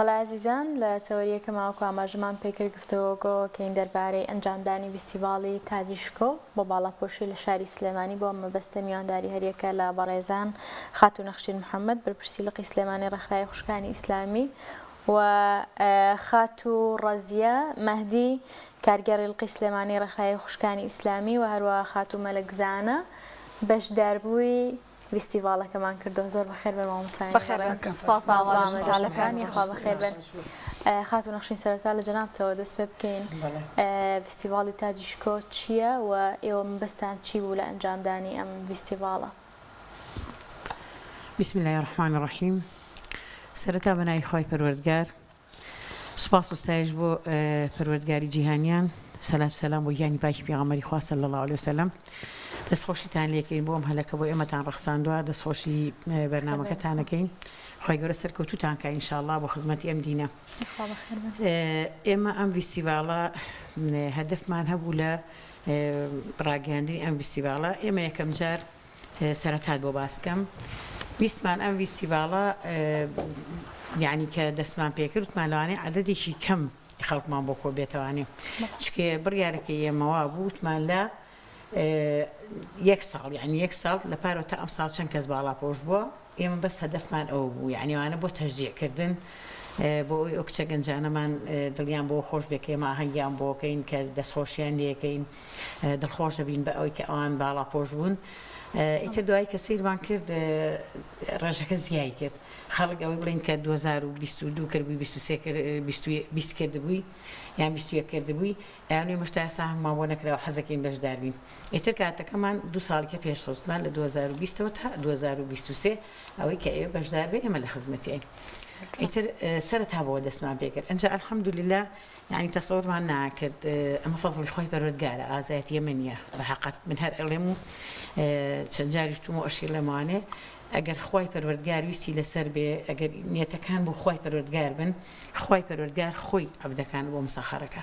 بەڵێ ئازیزان لە تەوەری یەکەما وەکو ئاماژەمان پێکرد گفتوگۆ کەین دەربارەی ئەنجامدانی ڤیستیڤاڵی تاجی شکۆ بۆ باڵاپۆشی لە شاری سلێمانی بۆ ئەم مەبەستە میوانداری هەریەکە لە بەڕێزان خاتوو نەخشین محەمەد بەرپرسی لقی سلێمانی ڕێکخراوی خوشکانی ئیسلامی و خاتوو ڕەزیە مەهدی کارگێڕی لقی سلێمانی ڕێکخراوی خوشکانی ئیسلامی و هەروەها خاتوو مەلەک زانا بەشداربووی ڤیستیڤاڵەکەمان کردووە زۆر بەخێر بێن مامۆستایانی بەخێر بن بەڕێز. سپاس سپاس بۆ مامۆستا ئامادەبوونتان لە یاخوا بەخێر بێن خاتوو نەخشین سەرەتا لە جەنابتەوە دەست پێ بکەین ڤیستیڤاڵی تاجی شکۆ چییە و ئێوە مەبەستتان چی بوو لە ئەنجامدانی ئەم ڤیستیڤاڵە؟ بسم اللە الرحمن الرحیم سەرەتا بەناوی خوای پەروەردگار سوپاس و ستایش بۆ پەروەردگاری جیهانیان سەلات و سەلام بۆ گیانی پاکی پێغەمبەری خوا صلی اللە علیە وسلم دەستخۆشیتان لێکەین بۆ ئەم هەلە کە بۆ ئێمەتان ڕەخساندوە دەستخۆشی بەرنامەکەتان ئەکەین خوای گەورە سەرکەوتوتان کا ان شاء اللە بۆ خزمەتی ئەم دینە ئێمە ئەم ڤیستیڤاڵە هەدەفمان هەبوو لە ڕاگەیاندنی ئەم ڤیستیڤاڵە ئێمە یەکەم جار سەرەتات بۆ باس کەم ویستمان ئەم ڤیستیڤاڵە یانی کە دەستمان پێکرد وتمان لەوانەیە عەدەدێکی کەم خەڵکمان بۆ کۆ بێتەوانێ چکێ بڕیارەکەی ئێمە وا بوو وتمان لە یەک ساڵ یعنی یەک ساڵ لە پارەوە تا ئەم ساڵ چەند کەس باڵاپۆش بووە ئێمە بەس هەدەفمان ئەوە بوو یعنی ئەوانە بۆ تەشجیع کردن بۆ ئەوەی ئەو کچە گەنجانەمان دڵیان بۆ خۆش بێ کە ئێمە ئاهەنگیان بۆ کەین کە دەستخۆشیان لێکەین دڵخۆش دەبین بە ئەوەی کە ئەوان باڵاپۆش بوون. ئیتر دوایی کە سەیرمان کرد ڕێژەکە زیای کرد خەڵک ئەوەی بڵین کە 2022 کردبووی 23 کرد 20 کردبووی یان 21 کردبووی ئەیان ئێمەش تا ئێستا هەنگمان بۆ نەکراوە حەزەکەین بەشدار بین ئیتر کاتەکەمان دوو ساڵیکە پێش خستمان لە 2020 ەوە تا 2023 ئەوەی کە ئێوە بەشدار بێ ئێمە لە خزمەتیین ئیتر سەرەتا بۆ دەستمان پێکرد ئەنجا الحمدلله یانی تەسەورمان ناکرد ئەمە فەزڵی خوای پەروەردگارە ئازایەتی ئێمە نییە بە حەقەت من هەر ئەڵێم و چەند جاریش توم و ئەشیڵێم وانێ ئەگەر خوای پەروەردگار ویستی لەسەر بێ ئەگەر نیەتەکان بۆ خوای پەروەردگار بن خوای پەروەردگار خۆی عەبدەکان بۆ مسەخەرەکە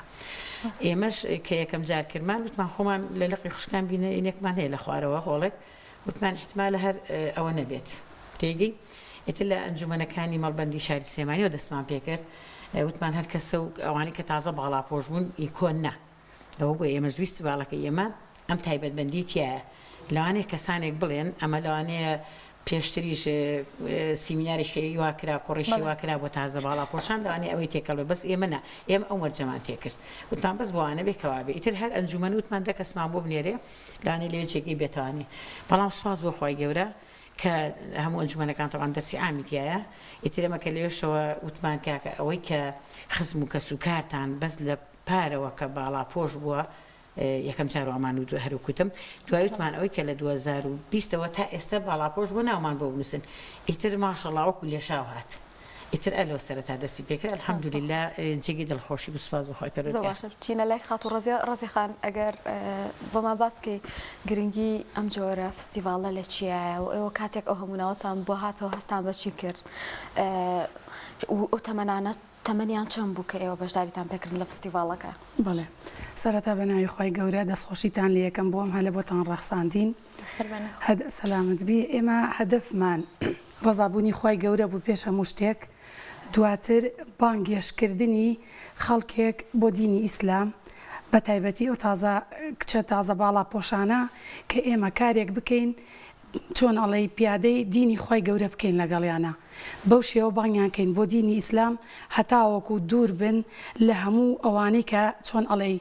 ئێمەش کە یەکەم جار کردمان وتمان خۆمان لە لقی خوشکان بینە ئینێکمان هەیە لە خوارەوە هۆڵێک وتمان ئیحتمالە هەر ئەوە نەبێت تێگەی ئیتر لە ئەنجومەنەکانی مەڵبەندی شاری سلێمانیەوە دەستمان پێکرد وتمان هەر کەسە و ئەوانەی کە تازە باڵاپۆش بوون ئی کۆن نا ئەوە بۆ ئێمەش ویستیڤاڵەکەی ئێمە ئەم تایبەتمەندی تیایە لەوانەیە کەسانێک بڵێن ئەمە لەوانەیە پێشتریش سیمینارێکی وا کرا کۆڕێکی وا کرا بۆ تازە باڵاپۆشان لەوانەیە ئەوەی تێکەڵ بێ بەس ئێمە نا ئێمە ئەو مەرجەمان تێکرد وتمان بەس بۆ وانە بێ کەوا بێ ئیتر هەر ئەنجومەن وتمان دە کەسمان بۆ بنێرێ لەوانەیە لەوێ جێگەی بێتەوانێ بەڵام سوپاس بۆ خوای گەورە کە هەموو ئەنجومەنەکان تەبعەن دەرسی عامی تیایە ئیتر ئێمە کە لەوێشەوە وتمان کاکە ئەوەی کە خزم و کەس و کارتان بەس لە پارەوە کە باڵاپۆش بووە یەکەم جار وامان وت هەر وکوتم دوای وتمان ئەوەی کە لە 2020 ەوە تا ئێستا باڵاپۆش بووە ناومان بۆ بنووسن ئیتر ماشەڵا وەکو لێشاو هات ئیتر ئەلۆ سەرەتا دەستی پێکرد الحمدللە جێگەی دڵخۆشی بوو سوپاس بۆ خوای زۆر پەروەردگار. باشە بچینە لای خاتوو ڕەزیە ڕەزیە خان ئەگەر بۆمان باس کەی گرنگی ئەم جۆرە فستیڤاڵە لە چیایە و ئێوە کاتێک ئەو هەموو ناوەتان بۆ هاتەوە هەستان بە چی کرد و ئەو تەمەنانە تەمەنیان چەند بوو کە ئێوە بەشداریتان پێکردن لە فستیڤاڵەکە؟ بەڵێ سەرەتا بە ناوی خوای گەورە دەستخۆشیتان لێ ئەکەم بۆ ئەم هەلە بۆتان ڕەخساندین. سەلامەت بی ئێمە هەدەفمان ڕەزابوونی خوای گەورە بوو پێش هەموو شتێک دواتر بانگێشتکردنی خەڵکێک بۆ دینی ئیسلام بە تایبەتی ئەو تازە کچە تازە باڵاپۆشانە کە ئێمە کارێک بکەین چۆن ئەڵێی پیادەی دینی خوای گەورە بکەین لەگەڵیانا بەو شێوە بانگیان کەین بۆ دینی ئیسلام هەتاوەکو دوور بن لە هەموو ئەوانەی کە چۆن ئەڵێی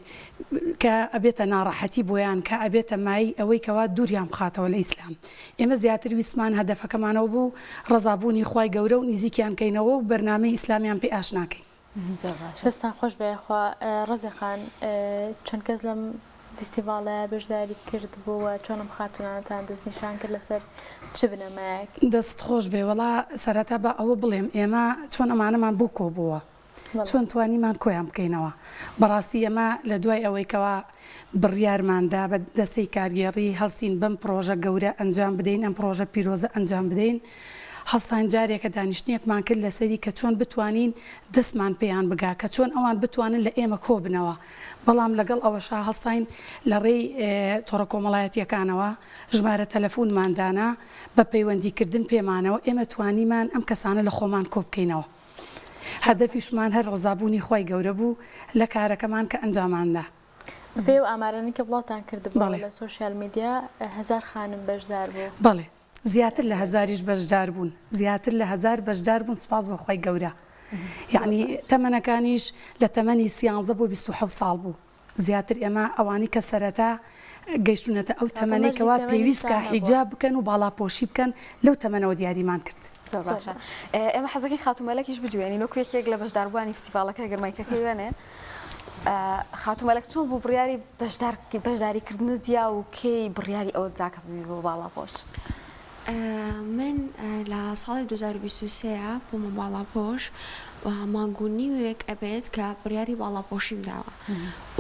کە ئەبێتە ناڕەحەتی بۆیان کە ئەبێتە مایەی ئەوەی کەوا دووریان بخاتەوە لە ئیسلام ئێمە زیاتر ویستمان هەدەفەکەمان ئەوە بوو ڕەزابوونی خوای گەورە و نیزیکیان کەینەوە و بەرنامەی ئیسلامیان پێ ئاشنا کەین. زۆر باشە. دەستتان خۆش بێ یاخوا ڕەزیە خان چەند کەس لەم فیستیڤاڵەیا بەشداری کردبوو و چۆن ئەم خاتوونانەتان دەستنیشان کرد لەسەر چ بنەمایەک؟ دەست خۆش بێ وەڵا سەرەتا با ئەوە بڵێم ئێمە چۆن ئەمانەمان بۆ کۆبۆوە چۆن توانیمان کۆیان بکەینەوە بەڕاستی ئێمە لە دوای ئەوەی کەوا بڕیارمان دا بە دەستەی کارگێڕی هەڵسین بەم پڕۆژە گەورە ئەنجام بدەین ئەم پڕۆژە پیرۆزە ئەنجام بدەین هەڵساین جارێکە دانیشتنێکمان کرد لەسەری کە چۆن بتوانین دەستمان پێیان بگا کە چۆن ئەوان بتوانن لە ئێمە کۆبنەوە بەڵام لەگەڵ ئەوەشا هەڵساین لە ڕێی تۆڕە کۆمەڵایەتییەکانەوە ژمارە تەلەفونمان دانا بە پەیوەندی کردن پێمانەوە ئێمە توانیمان ئەم کەسانە لە خۆمان کۆبکەینەوە. هەدەفیشمان هەر ڕەزابوونی خوای گەورە بوو لە کارەکەمان کە ئەنجامان دا. بەپێی ئەو ئامارانەی کە بڵاوتان کردبووەوە لە سۆشیال میدیا هەزار خانم بەشدار بوو. بەڵێ زیاتر لە هەزاریش بەشدار بوون زیاتر لە هەزار بەشدار بوون سوپاس بۆ خوای گەورە یەعنی تەمەنەکانیش لە تەمەنی سیانزە بۆ 27 ساڵ بوو. زیاتر ئێمە ئەوانەی کە سەرەتا گەیشتوونەتە ئەو کەواتە تەمەنەی مەرجی کەوا پێویست تەمەنیشتان کە نەبووە. حیجاب بکەن و باڵاپۆشی بکەن لەو تەمەنەوە دیاریمان کرد. زۆر باشە ئێمە حەزەکەین خاتوو مەلەکیش بدوێنین وەکو یەکێک لە بەشداربووانی فستیڤاڵەکە گەر مایکەکەی وێنێ خاتوو مەلەک چۆن بوو بڕیاری بەشدار بەشداری کردنت یا و کەی بڕیاری ئەوەت دا کە ببی بە باڵاپۆش؟ من لە ساڵی 2023 بوومە باڵاپۆش و مانگ و نیوێک ئەبێت کە بڕیاری باڵاپۆشیم داوە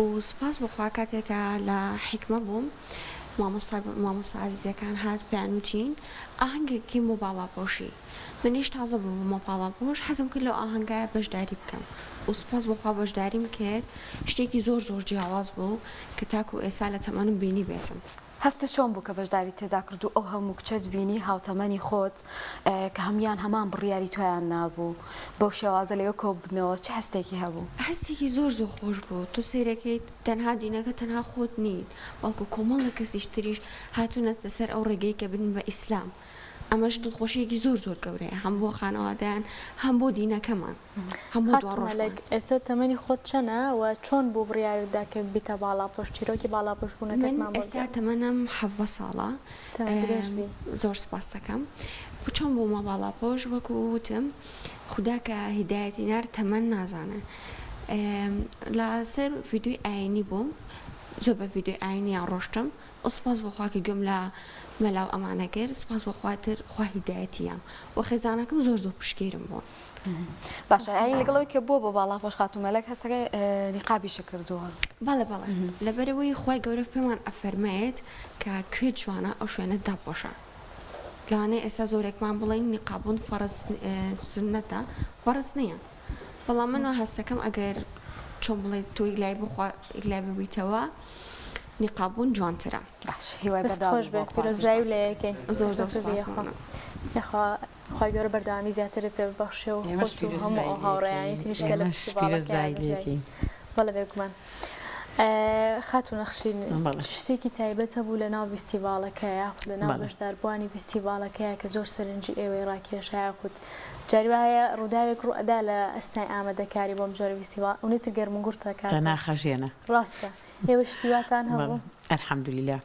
و سوپاس بۆ خوا کاتێک کە لە حیکمە بووم مامۆستا مامۆستا ئازیزەکان هات پێیان وتین ئاهەنگێک بکەین بۆ باڵاپۆشی منیش تازە بوومە باڵاپۆش حەزم کرد لەو ئاهەنگایە بەشداری بکەم و سوپاس بۆ خوا بەشداریم کرد شتێکی زۆر زۆر جیاواز بوو کە تاکو ئێستا لە تەمەنم بینیبێتم. هەستت چۆن بوو کە بەشداریت تێدا کرد و ئەو هەموو کچەت بینی هاوتەمەنی خۆت کە هەموویان هەمان بڕیاری تۆیان نابوو بەو شێوازە لەوێ کۆببنەوە چ هەستێکی هەبوو؟ هەستێکی زۆر زۆر خۆش بوو تۆ سەیرەکەیت تەنها دینەکە تەنها خۆت نیت بەڵکو کۆمەڵێک کەسیش تریش هاتوونەتە سەر ئەو ڕێگەی کە ببن بە ئیسلام ئەمەش دڵخۆشیەکی زۆر زۆر گەورەیە هەم بۆ خانەوادەیان هەم بۆ دینەکەمان. هەموو خاتوو دواڕۆژمان. مەلەک ئێستا تەمەنی خۆت چەنە و چۆن بوو بڕیارت دا کە ببیتە باڵاپۆش چیرۆکی باڵاپۆش من بوونەکەتمان بۆ ئێستا بگێڕە. تەمەنم 17 ساڵە تەمەن درێژ بی. زۆر سوپاست دەکەم چۆن بوومە باڵاپۆش وەکو وتم خودا کە هیدایەتی نارد تەمەن نازانێ لە سەر ڤیدیۆی ئاینی بووم زۆر بە ڤیدیۆی ئاینیان ڕۆشتم سوپاس بۆ خوا کە گوێم لە مەلا و ئەمانە گرت سوپاس بۆ خوا تر خوا هیدایەتی یام و خێزانەکەم زۆر زۆر پشتگیرم بوون. باشە ئاین لەگەڵ ئەوەی کە بووە بە باڵاپۆش خاتوو مەلەک هەستەکەی نیقابیشی کردووە. بەڵێ بەڵێ لەبەرئەوەی خوای گەورە پێمان ئەفەرمێت کە کوێ جوانە ئەو شوێنە داپۆشە لەوانەیە ئێستا زۆرێکمان بڵێین نیقابوون فەڕز سوننەتە فەڕز نییە بەڵام من وا هەستەکەم ئەگەر چۆن بڵێی تۆ یەکلای بخوا یەکلای ببیتەوە نیقابوون جوانترە. باش هیوای دەست بەردەوامی خۆش بۆ بێ خواستیش پیرۆزبایی باس لە یەکەی زۆر زۆر سەرکەوتوو بی سوپاس یاخوا مەمنون. یاخوا خوای گەورە بەردەوامی زیاترت پێ ببەخشێ و ئێمەش خۆت و هەموو پیرۆزبایی ئەو هاوڕێیانی لێکەین تریش کە لە ئێمەش فستیڤاڵەکەیا پیرۆزبایی بەشداری لێکەین. بەڵێ بێگومان خاتوو نەخشین بەڵێ. چ شتێکی تایبەت هەبوو لە ناو ڤیستیڤاڵەکە یاخود لە ناو بەڵێ. بەشداربووانی ڤیستیڤاڵەکەیا کە زۆر سەرنجی ئێوەی ڕاکێشا یاخود جاری وا هەیە ڕووداوێک ڕوو ئەدا لە ئەسنای ئامادەکاری بۆم جۆرە ڤیستیڤاڵ ئەونەی تر گەرموگوڕت ئەکاتەوە. ناخەژێنە. ڕاستە ئێوە شتی واتان بەڵێ هەبوو؟ الحمدللە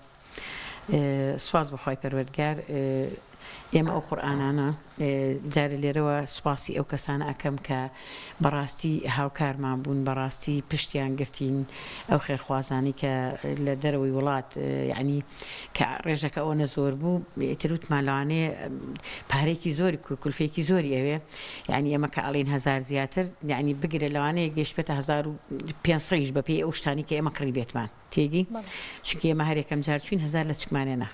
سوپاس بۆ خوای پەروەردگار ئێمە ئەو قورئانانە جارێ لێرەوە سوپاسی ئەو کەسانە ئەکەم کە بەڕاستی هاوکارمان بوون بەڕاستی پشتیان گرتین ئەو خێرخوازانەی کە لە دەرەوەی وڵات یعنی کە ڕێژەکە ئەوەنە زۆر بوو ئیتر وتمان لەوانەیە پارەیەکی زۆری کولفەیەکی زۆری ئەوێ یعنی ئێمە کە ئەڵێین هەزار زیاتر یعنی بگرە لەوانەیە گەیشتبێتە 1500 یش بەپێی ئەو شتانەی کە ئێمە کڕیبێتمان. تێگەی چونکە ئێمە هەر یەکەم جار چوین هەزار لەچکمان هێنا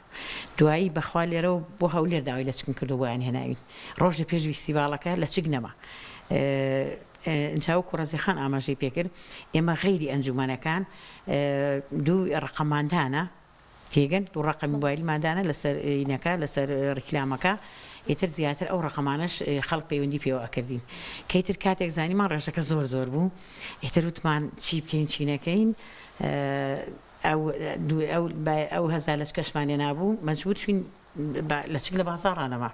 دوایی بەخوا لێرەوە بۆ هەولێر داوای لەچکم کردو بۆیان هێناوین ڕۆژێ پێش ڤیستیڤاڵەکە لەچک نەما ئینجا وەکو ڕەزی خان ئاماژەی پێکرد ئێمە غەیری ئەنجومەنەکان دوو ڕەقەمان دانا تێگەن دوو ڕەقەمی مۆبایلمان دانا لەسەر ئینەکە لەسەر ڕیکلامەکە ئیتر زیاتر ئەو ڕەقەمانەش خەڵک پەیوەندی پێوە ئەکردین کە ئیتر کاتێک زانیمان ڕێژەکە زۆر زۆر بوو ئیتر وتمان چی بکەین چی نەکەین ئەو ئەو ئەو هەزار لەچکەشمان هێنابوو مەجبور چوین لەچک لە بازاڕا نەما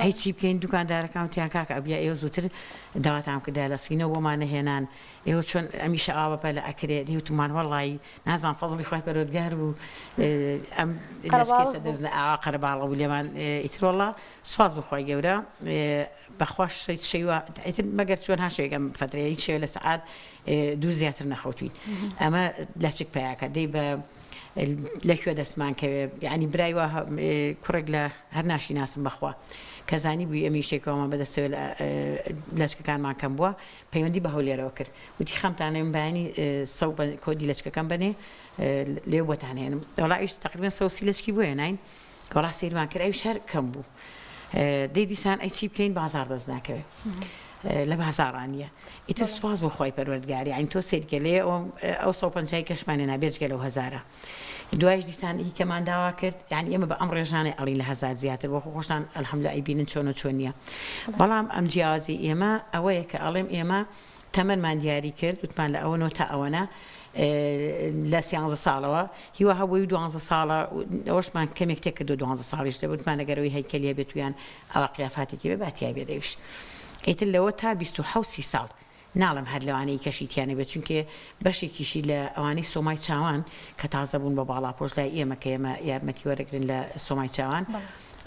ئەی چی بکەین دوکاندارەکان وتیان کاکە ئەبیا ئێوە زووتر داواتان کردای لە سینەوە بۆمان نەهێنان ئێوە چۆن ئەمیشە ئاوا بەپەلە ئەکرێ دەی وتمان وەڵایی نازانم فەزڵی خوای پەروەردگار بوو ئەم لەچکەی قەرەباڵغ سەر بوو. دەست نە ئاوا قەرەباڵغ بوو لێمان ئیتر وەڵا سوپاس بۆ خوای گەورە بەخوا شەیوا ئیتر مەگەر چۆن ها شەوێک ئەم فەترەیە هیچ شەوێ لە سەعات دوو زیاتر نەخەوتوین ئەمە لەچک پیاکە دەی بە لە کوێ دەستمان کەوێ یعنی برای وا کوڕێک لە هەر ناشی ناسم بەخوا کە زانی بووی ئەمی شتێکەوەمان بەدەستەوە لەچکەکانمان کەم بووە پەیوەندی بە هەولێرەوە کرد وتی خەمتانە من بەیانی سەو بە کۆدی لەچکەکەم بەنێ لێو بۆتان هێنم وەڵا ئەویش تقریبا 130 لەچکی بۆ هێناین وەڵا سەیرمان کرد ئەویش هەر کەم بوو دەی دیسان ئەی چی بکەین بازاڕ دەست ناکەوێ. لە بازاڕا نییە ئیتر سوپاس بۆ خوای پەروەردگار یانی تۆ سەیرکە لێ ئەو 150 کەشمان هێنا بێجگە لەو هەزارە دوایش دیسان هی کەمان داوا کرد یانی ئێمە بە ئەم ڕێژانەی ئەڵین لە هەزار زیاتر بۆ خۆ خۆشتان الحمدلله ئەیبینن چۆن و چۆن نییە بەڵام ئەم جیاوازی ئێمە ئەوەیە کە ئەڵێم ئێمە تەمەنمان دیاری کرد وتمان لە ئەوەنەوە تا ئەوەنە لە سیانزە ساڵەوە هیوا هەبووی و دوانزە ساڵە ئەوەشمان کەمێک تێکردو دوانزە ساڵیش دەبوو وتمان ئەگەر ئەوەی هەیکەلی هەبێت و یان ئەوا قیافاتێکی بێ با تیای بێت ئەویش ئیتر لەوە تا 27 سی ساڵ ناڵێم هەر لەوانەی کەشی تیا نەبێت چونکێ بەشێکیشی لە ئەوانەی سۆمای چاوان کە تازە بوون بە باڵاپۆش لای ئێمە کە ئێمە یارمەتی وەرەگرن لە سۆمای چاوان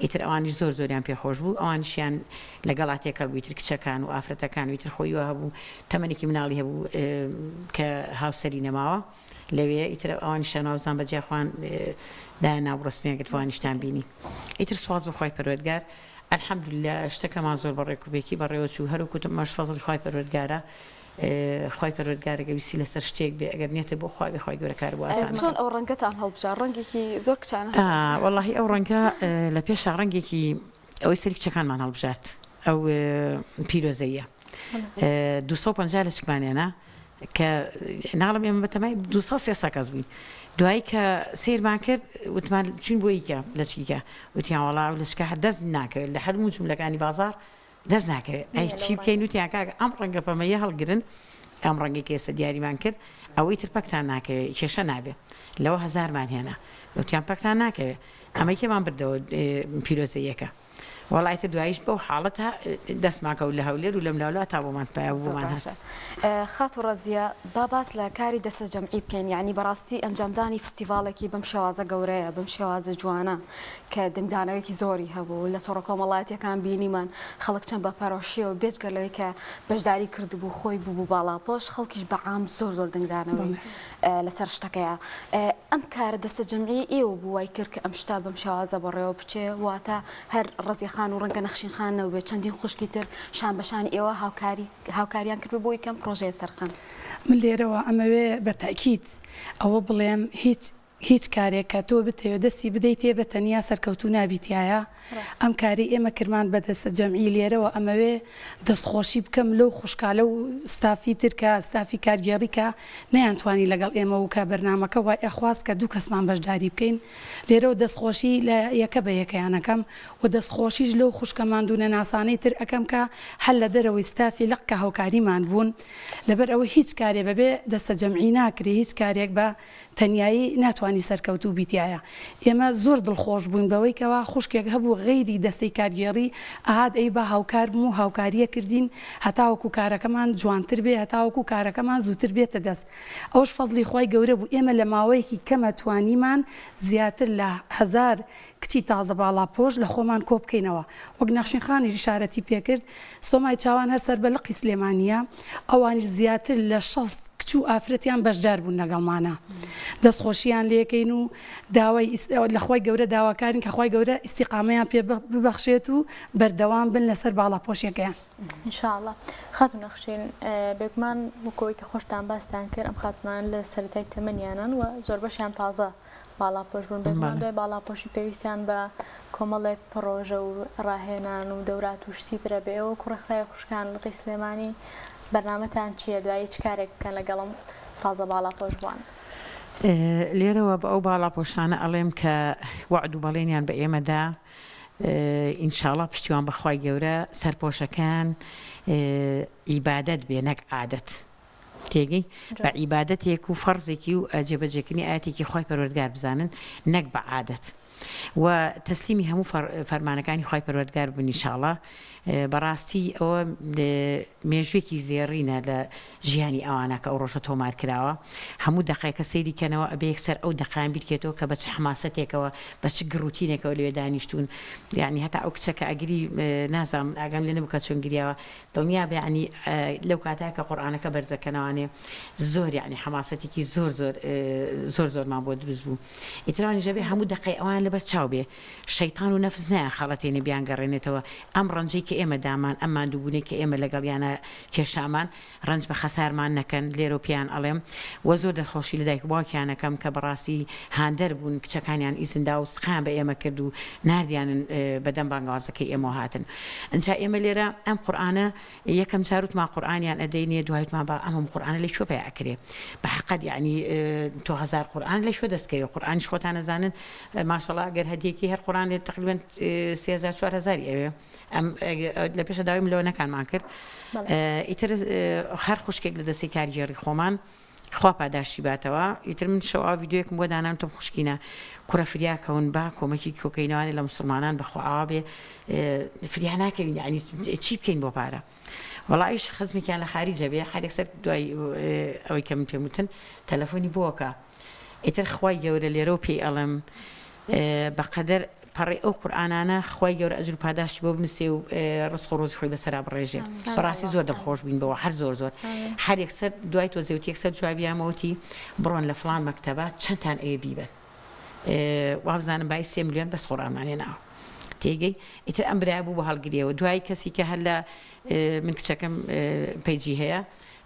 ئیتر ئەوانیش زۆر زۆریان پێ خۆش بوو ئەوانیشیان لەگەڵا تێکەڵ بوو ئیتر کچەکان و ئافرەتەکان و ئیتر خۆی وا هەبوو تەمەنێکی مناڵی هەبوو کە هاوسەری نەماوە لەوێ ئیتر ئەوانیشیان وابزانم بە جیا خۆیان دایان نابوو ڕەسمیان گرت وانیشتان بینی ئیتر سوپاس بۆ خوای پەروەردگار الحمدللە شتەکەمان زۆر بە ڕێک و پێکی بەڕێوە چوو هەروەک وتم ئەمەش فەزڵی خوای پەروەردگارە خوای پەروەردگار ئەگەر ویستی لەسەر شتێک بێ ئەگەر نیەتت بۆ خوا بێ خوای گەورە کار بۆ ئاسان چۆن ئەو ڕەنگەتان هەڵبژارد ڕەنگێکی زۆر کچانە وەڵاهی ئەو ڕەنگە لە پێشا ڕەنگێکی ئەوەی سەری کچەکانمان هەڵبژارد ئەو پیرۆزەیە 250 لەچکمان هێنا کە ناڵم ئێمە بەتەمای 200 300 کەس بووین دوایی کە سیرمان کرد وتمان چوین بۆ یکە لەچکیکە وتیان وەڵا ئەو لەچکە هەر دەست ناکەوێت لە هەرموو جملەکانی بازاڕ دەست ناکەوێت ئەی چی بکەین وتیان کاکە ئەم ڕەنگە پەمەیە هەڵگرن ئەم ڕەنگەی کە ئێستا دیاریمان کرد ئەوەی تر پەکتان ناکەوێت کێشە نابێت لەوە هەزارمان هێنا وتیان پەکتان ناکەوێت ئەمەی کێمان بردەوە پیرۆزەیەکە وەڵا ئیتر دواییش بەو حاڵەتە دەستمان کەوت لە هەولێر و لەم لاولا تا بۆمان پیا بوو زۆر بۆمان باشە هات. خاتوو ڕەزیە با باس لە کاری دەستە جەمعی بکەین یانی بەڕاستی ئەنجامدانی فستیڤاڵێکی بەم شێوازە گەورەیە بەم شێوازە جوانە کە دەنگدانەوەیەکی زۆری هەبوو لە تۆڕە کۆمەڵایەتیەکان بینیمان خەڵک چەند بە پەرۆشیەوە بێجگە لەوەی کە بەشداری کردبوو خۆی بوو باڵاپۆش خەڵکیش بە عام زۆر زۆر دەنگدانەوەی لەسەر شتەکەیە ئەم کارە دەستەجەمعیەی ئێوە بوو وای کرد کە ئەم شتە بەم شێوازە بەڕێوە بچێ واتە هەر ڕەزیە خان و ڕەنگە نەخشین خان نەبووبێ چەندین خوشکی تر شان بە شانی ئێوە هاوکاری هاوکاریان کردبێ بۆی کەم پڕۆژەیە سەرخەن. من لێرەوە ئەمەوێ بە تەئکید ئەوە بڵێم هیچ هیچ کارێک کە تۆ بتەوێ دەستی بدەیتێ بە تەنیا سەرکەوتوو نابی تیایا ئەم کارەی ئێمە کرمان بە دەستە جەمعی لێرەوە ئەمەوێ دەستخۆشی بکەم لەو خوشکا لەو ستافی تر کە ستافی کارگێڕی کە نەیانتوانی لەگەڵ ئێمە و کە بەرنامەکە وای ئەخواست کە دوو کەسمان بەشداری بکەین لێرەوە دەستخۆشی لە یەکە بە یەکەیان ئەکەم و دەستخۆشیش لەو خوشکە ماندوونەناسانەی تر ئەکەم کە هەر لە دەرەوەی ستافی لق کە هاوکاریمان بوون لەبەر ئەوەی هیچ کارێ بەبێ دەستەجەمعی ناکرێ هیچ کارێک بە تەنیایی ناتوانی سەرکەوتوو بی تیایا. ئێمە زۆر دڵخۆش بووین بەوەی کەوا خوشکێک هەبوو غەیری دەستەی کارگێڕی ئەهات ئەی با هاوکار بم و هاوکاریە کردین هەتاوەکو کارەکەمان جوانتر بێ هەتاوەکو کارەکەمان زووتر بێتە دەست ئەوەش فەزڵی خوای گەورە بوو ئێمە لە ماوەیەکی کەمە توانیمان زیاتر لە هەزار کچی تازە باڵاپۆش لە خۆمان کۆبکەینەوە وەک نەخشین خانیش ئیشارەتی پێکرد سۆمای چاوان هەر سەر بە لقی سلێمانییە، ئەوانیش زیاتر لە 60 کچ و ئافرەتیان بەشدار بوون لەگەڵمانا. دەستخۆشییان لێکەین و داوای لە خوای گەورە داواکارین کە خوای گەورە ئیستیقامەیان پێ ببەخشێت و بەردەوام بن لەسەر باڵاپۆشیەکەیان. ان شاء اللە خاتوو نەخشین بێگومان وەکو ئەوەی کە خۆشتان باستان کرد ئەم خاتوونانە لە سەرەتای تەمەنیانن و زۆربەشیان تازە باڵاپۆش بوون، بێگومان دوای باڵاپۆشی پێویستیان بە کۆمەڵێک پڕۆژە و ڕاهێنان و دەورات و شتی ترە بێ ئێوە وەکو ڕێکخراوی خوشکان لقی سلێمانی بەرنامەتان چییە دوایی چ کارێک بکەن لەگەڵم تازە باڵاپۆش بووان؟ لێرەوە بە ئەو باڵاپۆشانە ئەڵێم کە وەعد و بەڵێنیان بە ئێمە دا ئینشاڵا پشتیوان بە خوای گەورە سەرپۆشەکەیان عیبادەت بێ نەک عادەت تێگەی بە عیبادەتێک و فەرزێکی و جێبەجێکردنی ئایەتێکی خوای پەروەردگار بزانن نەک بە عادەت و تەسلیمی هەموو فەرمانەکانی خوای پەروەردگار بن ئینشاڵا بەڕاستی ئەوە مێژوێکی زێڕینە لە ژیانی ئەوانە کە ئەو ڕۆژە تۆمار کراوە هەموو دەقێکە سەیری کەنەوە ئەبێ یەکسەر ئەو دەقیان بیرکێتەوە کە بە چ حەماسەتێکەوە بە چ گڕوتینێکەوە لەوێ دانیشتوون یعنی هەتا ئەو کچە کە ئەگری نازانم ئاگام لێ نەبوو کە چۆن گریاوە دڵنیابە یەعنی لەو کاتە کە قورئانەکە بەرز دەکەنەوانێ زۆر یەعنی حەماسەتێکی زۆر زۆر زۆر زۆرمان بۆ دروست بوو ئیتر ئەوانیش ئەبێ هەموو دەقەی ئەوان لە. لەبەر چاو بێ شەیتان و نەفس نایانخەڵەتێنێ بیانگەڕێنێتەوە ئەم ڕەنجەی کە ئێمە دامان ئەم ماندووبوونەی کە ئێمە لەگەڵیانا کێشامان ڕەنج بە خەسارمان نەکەن لێرەوە پێیان ئەڵێم وە زۆر دەستخۆشی لە دایک و باوکیان ئەکەم کە بەڕاستی هاندەر بوون کچەکانیان ئیزن دا و سقایان بە ئێمە کرد و ناردیانن بەدەم بانگەوازەکەی ئێمەوە هاتن ئنجا ئێمە لێرە ئەم قورئانە یەکەم جار وتمان قورئانیان ئەدەینێ دوای وتمان با ئەم هەموو قورئانە لە کوێ پەیا ئەکرێ بە حەقەت یەعنی تۆ هەزار قورئان لە کوێ دەست کەوێ قورئانیش خۆتان ئەزانن ماشەڵا گەر هەدیەکی هەر قورئان تقریبا 3000 4000 ئەوێ ئەم لە پێشە داوای ملۆنەکانمان کرد ئیتر هەر خوشکێک لە دەستی کارگێڕی خۆمان خوا پاداشتی باتەوە ئیتر من شەو ئاوا ڤیدیۆیەکم بۆ دانام وتم خوشکینە کوڕە فریا کەون با کۆمەکی کۆکەینەوانێ لە موسڵمانان بەخوا ئاوا بێ فریا ناکەوین یعنی چی بکەین بۆ پارە وەڵا ئەویش خزمێکیان لە خاریجە بێ هەر یەکسەر دوای ئەوەی کە من پێم وتن تەلەفۆنی بۆکە ئیتر خوای گەورە لێرەوە پێی ئەڵێم بەقەدەر پەڕەی ئەو قورئانانە خوای گەورە ئەجر و پاداشتی بۆ بنوسێ و ڕزق و ڕۆزی خۆی بەسەرا بڕێژێ بەڕاستی زۆر دڵخۆش بووین بەوە هەر زۆر زۆر هەر یەکسەر دوای تۆزێ وتی یەکسەر جوابی یامەوە وتی بڕۆن لە فڵان مەکتەبە چەندتان ئەوێ بیبەن وابزانم بای سێ ملیۆن بەس قورئانمان هێناوە تێگەی ئیتر ئەم برایە بوو بە هەڵگریەوە دوای کەسی کە هەر لە من کچەکەم page ی هەیە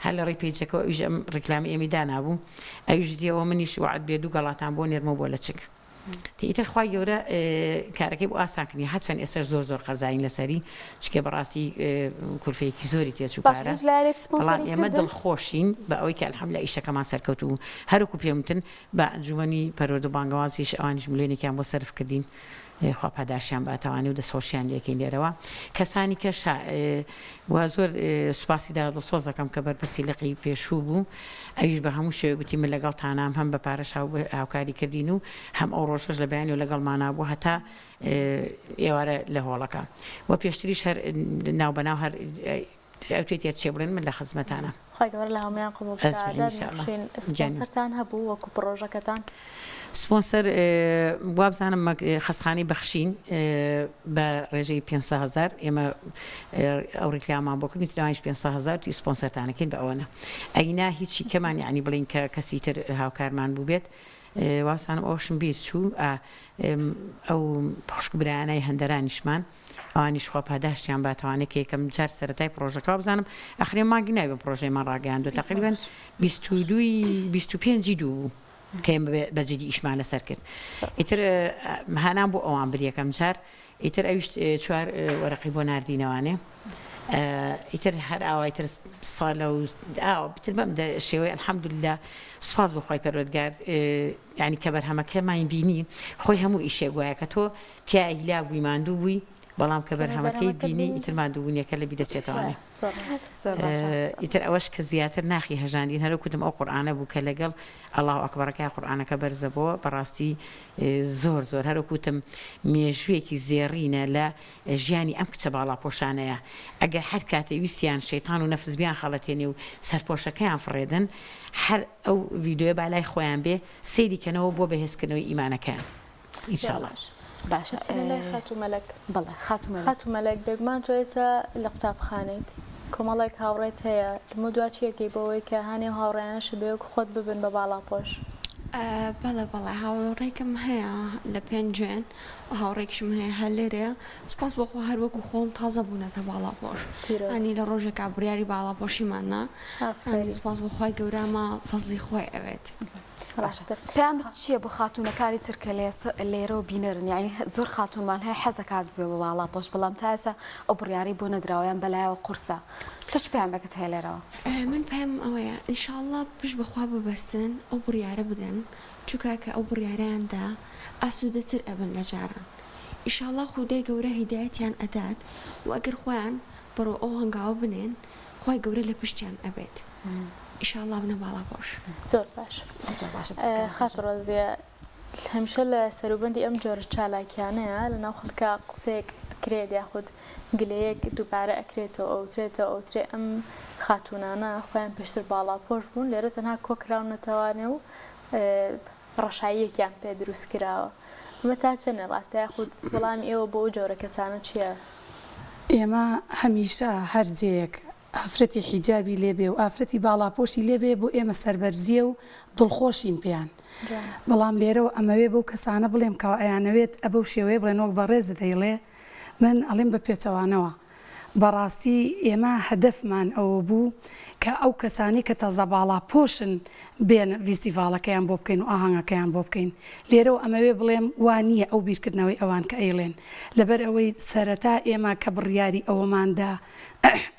هەر لە ڕێی page ەکەوە ئەویش ئەم ڕیکلامی ئێمی دانابوو ئەویش دیەوە منیش وەعد بێ دوو گەڵاتان بۆ نێرمەوە بۆ لەچک ئیتر خوای گەورە کارەکەی بۆ ئاسان کردین هەرچەند ئێستاش زۆر زۆر قەرزارین لەسەری چونکە بەڕاستی کولفەیەکی زۆری تێچوو باشە پارە هیچ لایەنێک بەڵام سپۆنسەری ئێمە کردن؟ دڵخۆشین بە ئەوەی کە الحمدللە ئیشەکەمان سەرکەوتوو بوو هەروەکو پێم وتن بە ئەنجومەنی پەروەردە و بانگەوازیش ئەوانیش ملیۆنێکیان بۆ سەرف کردین خوا پاداشتیان باتەوانێ و دەستخۆشیان لێکەین لێرەوە کەسانی کەش و زۆر سوپاسی دادا دڵسۆز دەکەم کە بەرپرسی لقی پێشوو بوو ئەویش بە هەموو شێوەیەک گوتی من لەگەڵتانام هەم بە پارەش هاوکاری کردین و هەم ئەو ڕۆژەش لە بەیانیەوە لەگەڵمانا بوو هەتا ئێوارە لە هۆڵەکە و پێشتریش هەر ناوبەناو هەر ئەوتێت یە چێ بڵێن من لە خزمەتانام. خوای گەورە لە هەموویان قبوڵ بکا. ئەجمعین داد ان شاء الله. نەخشین گیانی. سپۆنسەرتان هەبوو وەکو پڕۆژەکەتان؟ سپۆنسەر وابزانم خەستخانەی بەخشین بە ڕێژەی 500 هەزار ئێمە ئەو ڕیکلامان بۆ کردن ئەوانیش 500 هەزار وتی سپۆنسەرتانەکەین بە ئەوەنە ئەینا هیچی کەمان یعنی بڵین کە کەسی تر هاوکارمان بووبێت وابزانم ئەوەشم بیر چوو ئەو خوشک برایانای هەندەرانیشمان ئەوانیش خوا پاداشتیان باتەوانێ کە یەکەم جار سەرەتای پڕۆژەکە وابزانم ئەخرێ مانگی ناوی بەم پڕۆژەیەمان ڕاگەیاندوە تەقریبەن 22 ی 25 ی دوو بوو کە ئێمە بە جدی ئیشمان لەسەر کرد ئیتر هانام بۆ ئەوان بر یەکەم جار ئیتر ئەویش چوار وەرەقەی بۆ ناردینەوانێ ئیتر هەر ئاوای تر سالە و ئاوا بتر بەم شێوەی الحمدلله سوپاس بۆ خوای پەروەردگار یعنی کە بەرهەمەکەمان بینی خۆی هەموو ئیشێک وایە کە تۆ تیا هیلاک بووی ماندوو بووی بەڵام کە بەرهەمەکەیت بینی ئیتر ماندووبوونیەکە لە بیر دەچێتەوانێ ئیتر ئەوەش کە زیاتر ناخی هەژاندین هەرو کوتم ئەو قورئانە بوو کە لەگەڵ اللە اکبرەکەی قورئانەکە بەرزە بۆوە بەڕاستی زۆر زۆر هەروەک وتم مێژوویەکی زێڕینە لە ژیانی ئەم کچە باڵاپۆشانەیە ئەگەر هەر کاتێ ویستیان شەیتان و نەفس بیان خەڵەتێنێ و سەرپۆشەکەیان فڕێدەن هەر ئەو ڤیدیۆیە با لای خۆیان بێ سەیری کەنەوە بۆ بەهێزکردنەوەی ئیمانەکەیان. ان شاء اللە. باشە بچینە لای خاتوو مەلەک. بەڵێ خاتوو مەلەک. خاتوو مەلەک بێگومان تۆ ئێستا لە قوتابخانەیت کۆمەڵێک هاوڕێت هەیە لەمە دوا چی ئەکەی بۆ ئەوەی کە هانی ئەو هاوڕێیانەشت بەی وەک خۆت ببن بە باڵاپۆش؟ بەڵێ بەڵێ هاوڕێکم هەیە لە پێنجوێن و هاوڕێکیشم هەیە هەر لێرەیە سوپاس بۆ خوا هەر وەکو خۆم تازە بوونەتە باڵاپۆش پیرۆز. یانی لە ڕۆژێکا بڕیاری باڵاپۆشیمان نا یانی ئافەرین. سوپاس بۆ خوای گەورە ئەمە فەزڵی خوای ئەوێت. باشە پەیامت چییە بۆ خاتوونەکانی تر کە لێرەوە بینەرن یانی زۆر خاتوونمان هەیە حەزەکات ببێ بە باڵاپۆش بەڵام تا ئێستا ئەو بڕیارەی بۆ نەدراوە یان بەلایەوە قورسە تۆ چ پەیامێکت هەیە لێرەوە؟ من پەیامم ئەوەیە ان شاء اللە پشت بە خوا ببەستن ئەو بڕیارە بدەن چونکە کە ئەو بڕیارەیان دا ئاسوودەتر ئەبن لە جاران ان شاء اللە خودای گەورە هیدایەتیان ئەدات و ئەگەر خۆیان بەرەو ئەو هەنگاوە بنێن خوای گەورە لە پشتیان ئەبێت. ئیشاڵا بنە باڵاپۆش. زۆر باش زۆر باشە دەست کەم خاتوو ڕەزیە هەمیشە لە سەروبەندی ئەم جۆرە چالاکیانەیە لە ناو خەڵکا قسەیەک ئەکرێت یاخود گلەیەک دووبارە ئەکرێتەوە ئەوترێتەوە ئەوترێ ئەم خاتوونانە خۆیان پێشتر باڵاپۆش بوون لێرە تەنها کۆکراونەتەوانێ و ڕەشاییەکیان پێ دروست کراوە ئەمە تا چەنێ ڕاستە یاخود وەڵامی ئێوە بۆ ئەو جۆرە کەسانە چییە؟ ئێمە هەمیشە هەر جێیەک. ئافرەتی حیجابی لێ بێ و ئافرەتی باڵاپۆشی لێ بێ بۆ ئێمە سەربەرزییە و دڵخۆشین پێیان. بەڵام لێرەوە ئەمەوێ بەو کەسانە بڵێم کەوا ئەیانەوێت ئەبەو شێوەیە بڵێن وەک بەڕێزت ئەیڵێ من ئەڵێم بە پێچەوانەوە بەڕاستی ئێمە هەدەفمان ئەوە بوو کە ئەو کەسانەی کە تازە باڵاپۆشن بێن ڤیستیڤاڵەکەیان بۆ بکەین و ئاهەنگەکەیان بۆ بکەین لێرەوە ئەمەوێ بڵێم وا نییە ئەو بیرکردنەوەی ئەوان کە ئەیڵێن لەبەر ئەوەی سەرەتا ئێمە کە بڕیاری ئەوەمان دا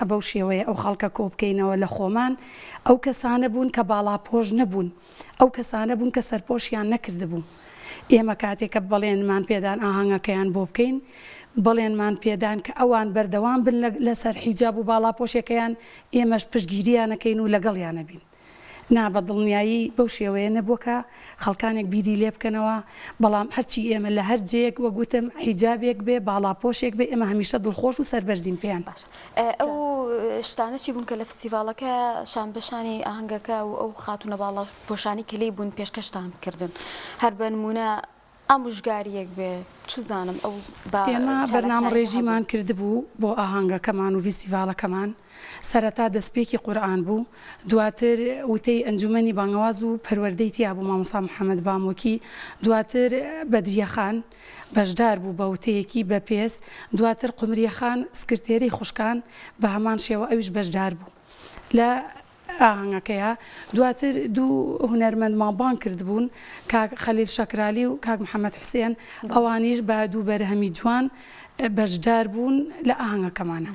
بەو شێوەیە ئەو خەڵکە کۆ بکەینەوە لە خۆمان ئەو کەسانە بوون کە باڵاپۆش نەبوون ئەو کەسانە بوون کە سەرپۆشیان نەکردبوو. ئێمە کاتێک کە بەڵێنمان پێدان ئاهەنگەکەیان بۆ بکەین، بەڵێنمان پێدان کە ئەوان بەردەوام بن لەسەر حیجاب و باڵاپۆشێکەیان، ئێمەش پشتگیریان ئەکەین و لەگەڵیان ئەبین. نا بە دڵنیایی بەو شێوەیە نەبووە کە خەڵکانێک بیری لێ بکەنەوە، بەڵام هەرچی ئێمە لە هەر جێیەک وەک وتم حیجابێک بێ، باڵاپۆشێک بێ، ئێمە هەمیشە دڵخۆش و سەربەرزین پێیان. باشە ئەو شتانە چی بوون کە لە فستیڤاڵەکە شان بە شانی ئاهەنگەکە و ئەو خاتوونە باڵاپۆشانەی کە لێی بوون پێشکەشتان کردن؟ هەر بە نموونە ئامۆژگارییەک بێ چوزانم ئەو با ئێمە چالاکیانەی بەرنامە کە هەبوون. ڕێژیمان کردبوو بۆ ئاهەنگەکەمان و ڤیستیڤاڵەکەمان، سەرەتا دەستپێکی قورئان بوو، دواتر وتەی ئەنجومەنی بانگەواز و پەروەردەی تیا بوو مامۆستا محەمەد بامۆکی، دواتر بەدریە خان بەشدار بوو بە وتەیەکی بەپێز، دواتر قومریە خان سکرتێرەی خوشکان بە هەمان شێوە ئەویش بەشدار بوو لە ئاهەنگەکەیا، دواتر دوو هونەرمەندمان بانگ کردبوون کاک خەلیل شەکرالی و کاک محەمەد حوسێن ئەوانیش بە دوو بەرهەمی جوان بەشدار بوون لە ئاهەنگەکەمانا.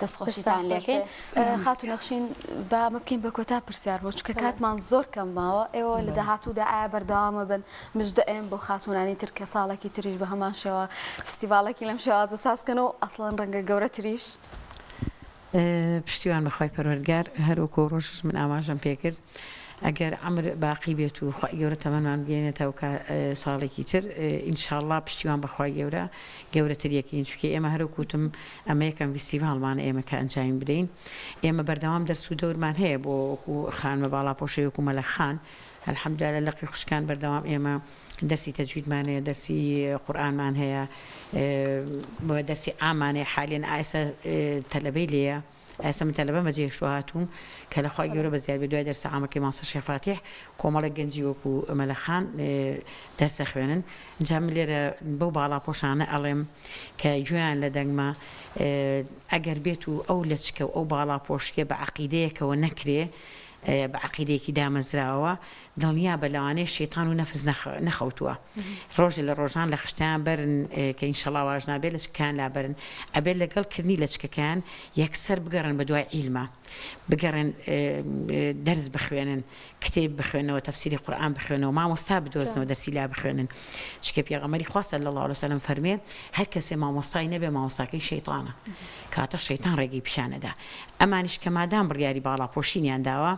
دەست خۆشیتان لێکەین خاتوو نەخشین با ئەمە بکەین بە کۆتا پرسیار بۆ چونکە کاتمان زۆر کەم ماوە ئێوە لە داهاتوودا ئایا بەردەوامە بن مژدە ئەیەن بۆ خاتوونانی تر کە ساڵێکی تریش بە هەمان شێوە فستیڤاڵێکی لەم شێوازە ساز کەن و ئەسڵەن ڕەنگە گەورەتریش؟ پشتیوان بە خوای پەروەردگار هەر وەکو ئەو ڕۆژەش من ئاماژەم پێکرد ئەگەر عەمر باقی بێت و خوای گەورە تەمەنمان بگەینێتەوە کە ساڵێکی تر ان شاء اللە پشتیوان بە خوای گەورە گەورەتر یەکەین چونکە ئێمە هەر وەکو وتم ئەمە یەکەم ڤیستیڤاڵمانە ئێمە کە ئەنجامی بدەین ئێمە بەردەوام دەرس و دەورمان هەیە بۆ وەکو خانمە باڵاپۆشەی وەکو مەلەک خان الحمدللە لە لقی خوشکان بەردەوام ئێمە دەرسی تەجویدمان هەیە دەرسی قورئانمان هەیە و دەرسی عامان هەیە حالیەن ئایسە تەلەبەی لێیە ئایسە من تەلەبەم بەجێهێشتووە هاتووم کە لە خوای گەورە بەزیاد بێ دوای دەرسە عامەکەی مامۆستا شێخ فاتیح کۆمەڵێک گەنجی وەکو مەلا خان دەرس ئەخوێنن جا من لێرە بەو باڵاپۆشانە ئەڵێم کە گوێیان لە دەنگمە ئەگەر بێت و ئەو لەچکە و ئەو باڵاپۆشیە بە عەقیدەیەکەوە نەکرێ بە عەقیدەیەکی دامەزراوەوە دڵنیابە لەوانەیە شەیتان و نەفس نەخەوتووە ڕۆژێ لە ڕۆژان لە خشتەیان بەرن کە ئینشەڵا واش نابێت لەچکەکەیان لابەرن ئەبێت لەگەڵ کردنی لەچکەکەیان یەکسەر بگەڕێن بە دوای عیلما بگەڕێن دەرس بخوێنن کتێب بخوێنەوە تەفسیری قورئان بخوێنەوە مامۆستا بدۆزنەوە دەرسی لا بخوێنن چونکە پێغەمبەری خوا صلی اللە علیە وسلم فەرمێ هەر کەسێ مامۆستای نەبێ مامۆستاکەی شەیتانە کاتە شەیتان ڕێگەی پیشانەدا ئەمانیش کە مادام بڕیاری باڵاپۆشینیان داوە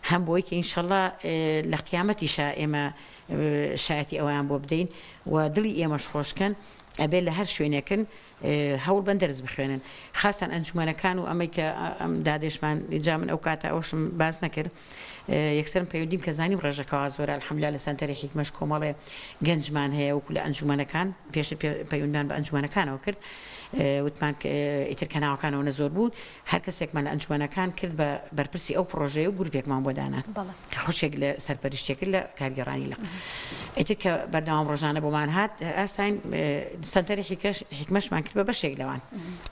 هەم بۆی کە ئینشەڵا لە قیامەتیشا ئێمە شایەتی ئەویان بۆ بدەین و دڵی ئێمەش خۆشکەن ئەبێ لە هەر شوێنێکن هەوڵ بەن دەرس بخوێنن خاسەن ئەنجومەنەکان و ئەمەی کە ئەم دادێشمان جا من ئەو کاتە ئەوشم باس نەکرد یەکسەرم پەیوەندیم کە زانیم ڕێژەکەوا زۆرە الحمدلله لە سەنتەری حیکمەش کۆمەڵێ گەنجمان هەیە وەکو لە ئەنجومەنەکان پێشتر پەیوەندمان بە ئەنجومەنەکانەوە کرد وتمان ئیتر کە ناوەکانەوە نە زۆر بوو هەر کەسێکمان لە ئەنجومەنەکان کرد بە بەرپرسی ئەو پڕۆژەیە و گروپێکمان بۆ دانان کە خوشێک لە سەرپەرشتیە کرد لە کارگێڕانی لق ئیتر کە بەردەوام ڕۆژانە بۆمان هات ئاستاین سەنتەری حیکەش حیکمەشمان کرد بە بەشێک لەوان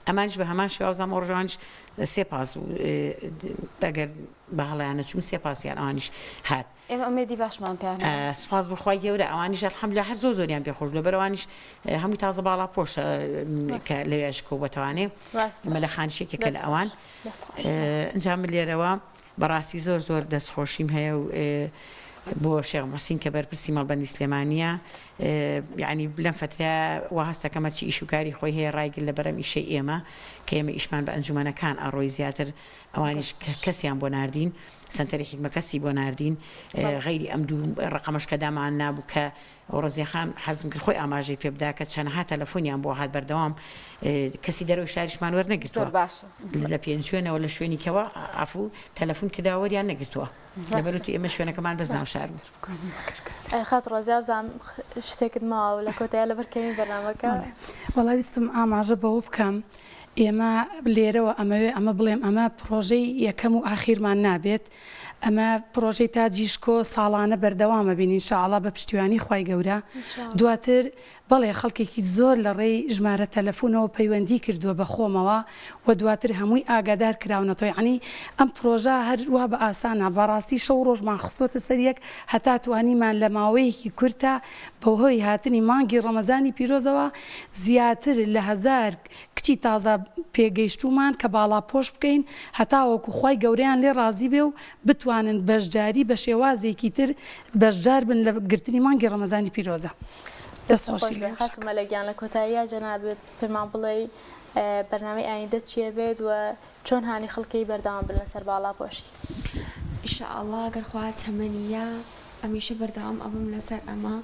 ئەمانیش بە هەمان شێواز ئەم ڕۆژانیش سێ پاس بوو ئەگەر بە هەڵەیان نەچووم سێ پاسیان ئەوانیش هات. ئێمە ئومێدی باشمان پێیان هەیە. سوپاس بۆ خوای گەورە ئەوانیش الحمدللە هەر زۆر زۆریان پێ خۆش بوو لەبەر ئەوانیش هەمووی تازە باڵا پۆشە کە لەوێش کۆبووەتەوانێ مەلا خانیش یەکێکە لە ئەوان ئینجا من لێرەوە بەڕاستی زۆر زۆر دەست خۆشیم هەیە و بۆ شێخ موحسین کە بەرپرسی مەڵبەندی سلێمانیە یعنی لەم فترە وا هەستەکەم هەرچی ئیش و کاری خۆی هەیە ڕایگرت لە بەرەم ئیشەی ئێمە کە ئێمە ئیشمان بە ئەنجومەنەکان ئەڕۆی زیاتر ئەوانیش کەسیان بۆ ناردین سەنتەری حیکمە کەسی بۆ ناردین غەیری ئەم دوو ڕەقەمەش کە دامان نابوو کە ڕزیە خان حەزم کرد خۆی ئاماژەی پێ بدا کە چەنەها تەلەفۆنیان بۆ هات بەردەوام کەسی دەرەوەی شاریشمان وەرنەگرتووە لە پێنجوێنەوە لە شوێنی کەوە عەفوو تەلەفۆن کردا وەریان نەگرتووە لەبەرئەوەی ئێمە شوێنەکەمان بەس ناو شار بوو. خاتوو ڕەزیا بزانم شتێکت ماوە لە کۆتایی لەبەر کەمی بەرنامەکە. وەڵا ویستم ئاماژە بەوە بکەم. ئێمە لێرەوە ئەمەوێ ئەمە بڵێم ئەمە پڕۆژەی یەکەم و ئاخیرمان نابێت ئەمە پڕۆژەی تاجی شکۆ ساڵانە بەردەوامە بین ان شاء اللە بە پشتیوانی خوای گەورە دواتر بەڵێ خەڵکێکی زۆر لە ڕێی ژمارە تەلەفونەوە پەیوەندی کردووە بە خۆمەوە و دواتر هەمووی ئاگادار کراونەتەوە یەعنی ئەم پڕۆژە هەر وا بە ئاسان نا بەڕاستی شەو ڕۆژمان خستۆتە سەر یەک هەتا توانیمان لە ماوەیەکی کورتا بەهۆی هاتنی مانگی ڕەمەزانی پیرۆزەوە زیاتر لە هەزار کچی تازە پێگەیشتوومان کە باڵاپۆش بکەین هەتاوەکو خوای گەورەیان لێ ڕازی بێ و بتوانن بەشداری بە شێوازێکی تر بەشدار بن لە گرتنی مانگی ڕەمەزانی پیرۆزە. دەست خۆش بێ خاتوو مەلەک گیان لە کۆتاییا جەنابت پێمان بڵێی بەرنامەی ئایندەت چیە بێت و چۆن هانی خەڵکی بەردەوام بن لەسەر باڵاپۆشی؟ ان شاء اللە گەر خوا تەمەنی یا هەمیشە بەردەوام ئەبم لەسەر ئەمە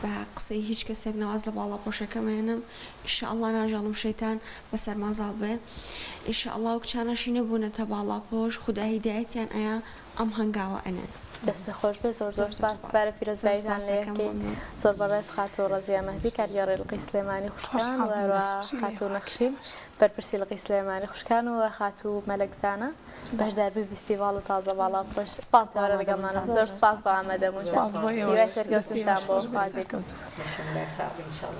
بە قسەی هیچ کەسێک نە واز لە باڵاپۆشەکەم ئەیەنم ان شاء اللە ناژەڵم شەیتان بەسەرما زاڵ بێ ان شاء اللە ئەو کچانەشی نەبوونەتە باڵاپۆش خودا هیدایەتیان ئەیا ئەم هەنگاوە ئەنێن. دەستت خۆش بێت زۆر زۆر سوپاس دوبارە پیرۆزباییتان لێ ئەکەین زۆر بەڕێز خاتوو ڕەزیە مەهدی کارگێڕی لقی سلێمانی خوشکان و هەروەها خاتوو نەخشین بەرپرسی لقی سلێمانی خوشکان و خاتوو مەلەک زانا بەشداربووی ڤیستیڤاڵ و تازە باڵا خۆش سپاس بۆ دوبارە لەگەڵمانن زۆر سپاس بۆ ئامادەبوونتان سپاس بۆ هیوای ئێوەش دەستی سەرکەوتنتان ئێوەش بۆ خۆش بێت خوازین. سەرکەوتوو. لەشم باش ساغ بی ان شاءاللە.